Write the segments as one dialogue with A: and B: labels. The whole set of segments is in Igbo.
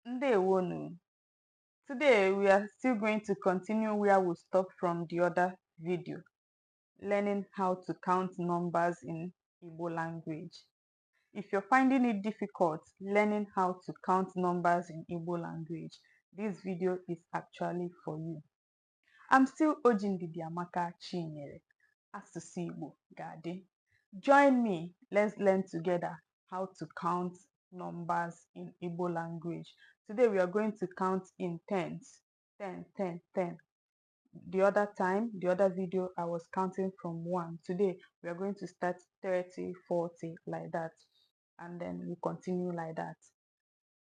A: Ndewonu. Today we are still going to continue where we stopped from the other video, learning how to count numbers in Igbo language. If you're finding it difficult learning how to count numbers in Igbo language, this video is actually for you. I'm still Ojindidi Amaka Chinyere. Asụsụ Igbo ga-adị. Join me, let's learn together how to count numbers in Igbo language. Today we are going to count in tens. 10, 10, 10. The other time, the other video, I was counting from 1. Today we are going to start 30, 40, like that. And then we continue like that.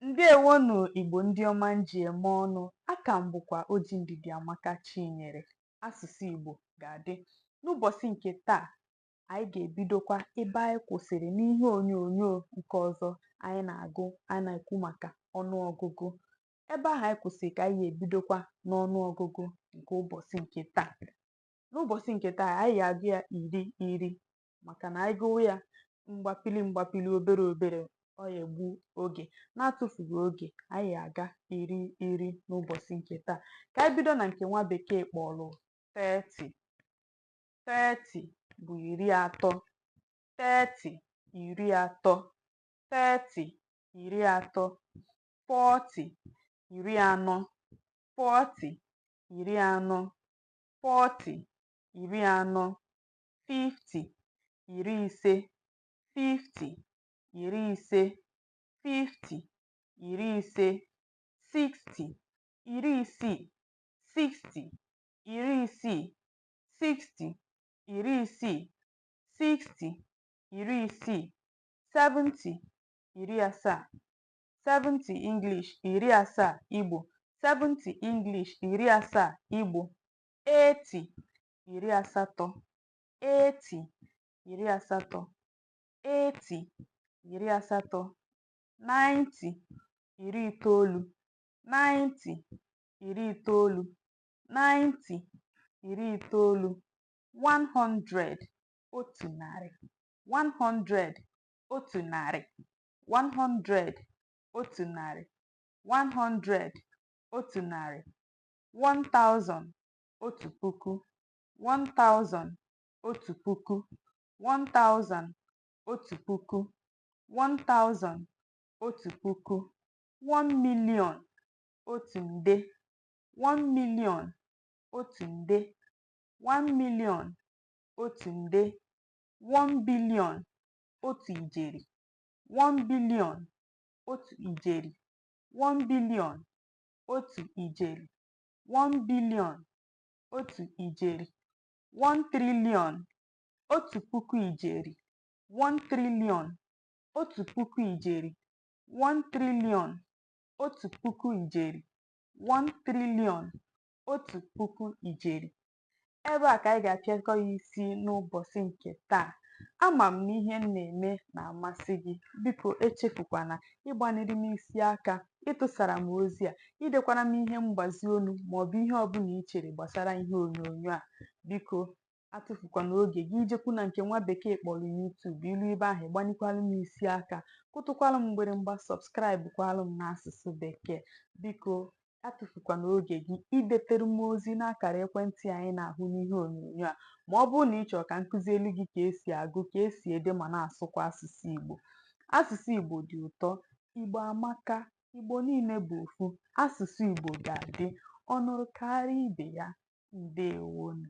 A: Ndewonu Igbo ndị ọma m ji eme ọnụ, aka m bụkwa Ojindidi Amaka Chinyere. Asụsụ Igbo ga-adị. N'ụbọchị nke taa, anyị ga-ebidokwa ebe anyị kwụsịrị n'ihe onyonyo nke ọzọ anyị na-agụ anyị na-ekwu maka ọnụọgụgụ. Ebe ahụ anyị kwụsịrị ka anyị ga-ebidokwa n'ọnụọgụgụ nke ụbọchị nke taa. N'ụbọchị nke taa, anyị ga-agụ ya iri iri maka na anyị gụwa ya mgbapili mgbapili obere obere ọ ya egbu oge. Na-atụfughị oge, anyị ga-aga iri iri n'ụbọchị nke taa. Ka anyị bido na nke nwa bekee kpọrọ 30. 30 bụ 30. 30, 30. 30, 30. 40, 40. 40, 40. 40, 40. 50, 50. 50, 50. 50, 60, 60, 60, 60, 60, 60, 70, 70. 70 English, 70 Igbo. 70 English, 70 Igbo. 80, 80. 80, 80. 80, 80. 90, 90. 90, 90, 90. 100, 100. 100, 100. 100, 100. 100, 100. 1000, 1000. 1000, 1000. 1000, 1000. 1000, 1000. 1 million, 1 nde. 1 million, 1 nde. 1 million, 1 nde. 1 billion, 1 ijeri. 1 billion, 1 ijeri. 1 billion, 1 ijeri. 1 billion, 1 ijeri. 1 trillion, 1000 ijeri. 1 trillion, 1000 ijeri. 1 trillion, 1000 ijeri. 1 trillion, 1000 ijeri. Ebe a ka anyị ga-apịakọ ya isi n'ụbọchị nke taa. Ama m na ihe m na-eme na-amasị gị. Biko echefukwana ịgbanịrị m isi aka, ịtụsara m ozi a, idekwara m ihe mgbazi olu maọbụ ihe ọbụla i chere gbasara ihe onyonyo a. Biko atụfukwana oge gị ijekwu na nke nwa bekee kpọrọ YouTube. Ilu ebe ahụ, ịgbanyekwalụ m isi aka, kụtụkwalụ m mgbịrịmgba, subscribe kwalụ m n'asụsụ bekee. Biko atụfukwana oge gị idetere m ozi n'akara ekwentị anyị na-ahụ n'ihe onyonyo a ma ọ bụrụ na ị chọrọ ka m kụzielu gị ka esi agụ, ka esi ede ma na-asụkwa asụsụ Igbo. Asụsụ Igbo dị ụtọ. Igbo amaka. Igbo niile bụ ofu. Asụsụ Igbo ga-adị. Ọ nụrụ karịa ibe ya. Ndewonu.